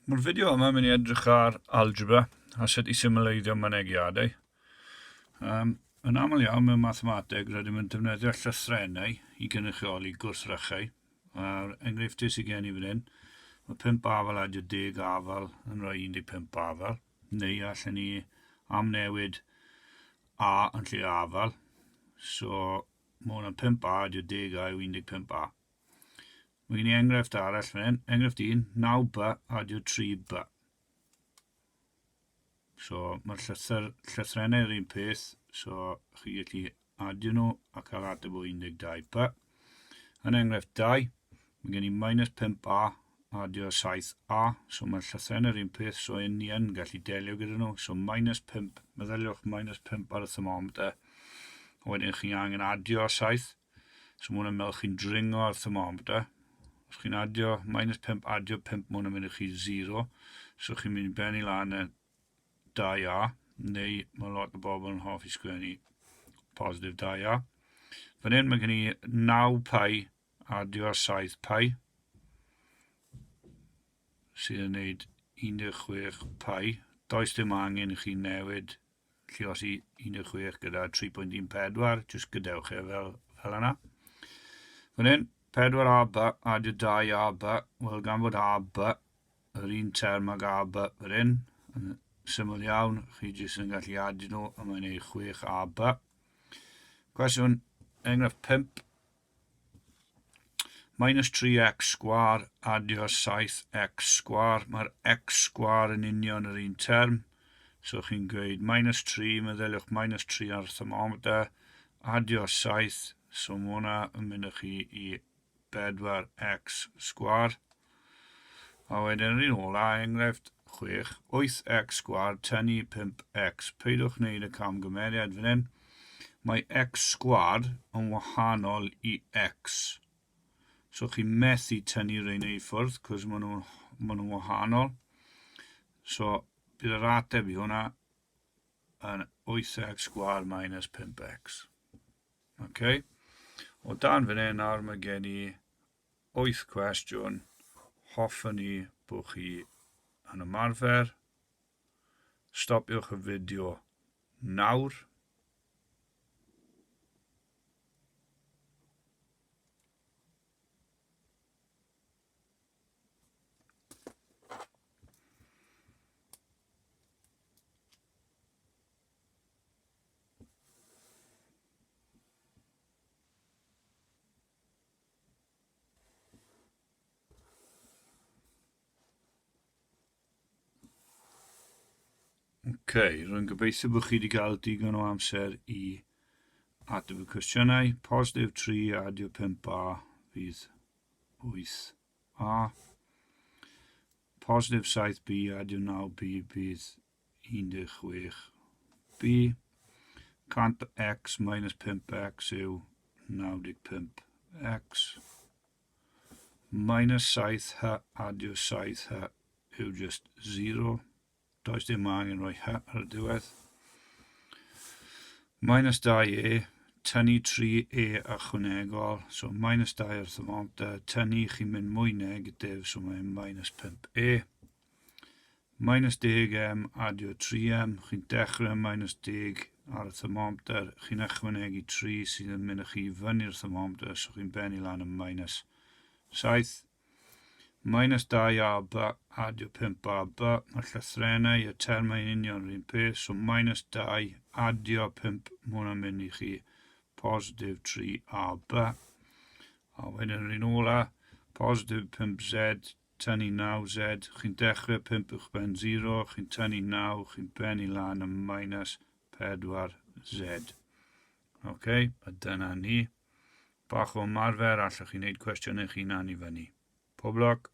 Mae'r fideo yma yn mynd i edrych ar algebra a sut i symleiddio mynegiadau. Um, yn aml iawn mewn mathemateg rydym yn defnyddio llythrennau i gynrychioli gwrthrychau. A'r enghreifftiau sydd gen i fan hyn, mae 5 afal adio 10 afal yn rhoi 15 afal, neu allan ni amnewid A yn lle afal. So mae hwnna'n 5A adio 10A yw 15A. Mae gen i enghraifft arall fan hyn. Enghraifft 1, 9B adio 3B. So mae'r llythyr, llythrennau yr un peth, so chi gallu adio nhw a cael ateb o 12B. Yn enghraifft 2, mae gen i minus 5A adio 7A, so mae'r llythrennau yr un peth, so un ni yn gallu delio gyda nhw. So minus 5, meddyliwch minus 5 ar y thermometer, a wedyn chi angen adio 7. So mae hwnna'n meddwl chi'n dringo ar thermometer. Os chi'n adio minus 5, adio 5, mae hwnna'n mynd i chi 0. So chi'n mynd i bennu lan y 2A, neu mae lot o bobl yn hoffi sgwennu positif 2A. Fan hyn mae gen i 9 pi adio 7 pi, sydd yn gwneud 16 pi. Does dim angen i chi newid lluosi 16 gyda 3.14, jyst gadewch e fel, fel yna. Fan hyn, 4AB adio 2AB, wel gan fod AB yr un term ag AB fan hyn, yn syml iawn, chi jyst yn gallu adio nhw, a mae'n ei 6AB. Cwestiwn enghraifft 5, Minus 3x sgwâr adio 7x sgwâr. Mae'r x sgwâr yn union yr un term. So chi'n gweud minus 3, meddyliwch minus 3 ar y thermometer, adio 7, so mae hwnna yn mynd â chi i 4x sgwâr. A wedyn yr un ola, enghraifft 6, 8x sgwâr tynnu 5x. Peidwch wneud y camgymeriad fan hyn. Mae x sgwâr yn wahanol i x. So chi methu tynnu rheina i ffwrdd, cos maen nhw'n ma nhw wahanol. So bydd yr ateb i hwnna yn 8x sgwâr minus 5x. Okay. O dan fan hyn nawr mae gen i 8 cwestiwn. Hoffwn i bod chi yn ymarfer. Stopiwch y fideo nawr. Ok, rwy'n gobeithio bod chi wedi cael digon o amser i ateb y cwestiynau. Positif 3 adio 5a fydd 8a. Positif 7b adio 9b bydd 16b. 100x minus 5x yw 95x. Minus 7h adio 7h yw just 0. Does dim angen rhoi h ar y diwedd. Minus 2a, tynnu 3a ychwanegol, so minus 2 ar thermometer, tynnu chi'n mynd mwy negatif, so mae'n minus 5a. Minus 10m, adio 3m, chi'n dechrau minus 10 ar y thermometer, chi'n ychwanegu 3 sydd yn mynd â chi fyny'r thermometer, so chi'n bennu lan yn minus 7. Minus 2ab, adio 5ab, mae'r llythrennau, y termau yn union yr un peth, so minus 2, adio 5, mae hwnna'n mynd i chi positif 3ab. A wedyn yr un ola, positif 5z, tynnu 9z, chi'n dechrau 5 uwchben 0, chi'n tynnu 9, chi'n bennu lan yn minus 4z. Ok, a dyna ni. Bach o ymarfer, allwch chi wneud cwestiynau chi'n hunan i fyny. Pob lwc!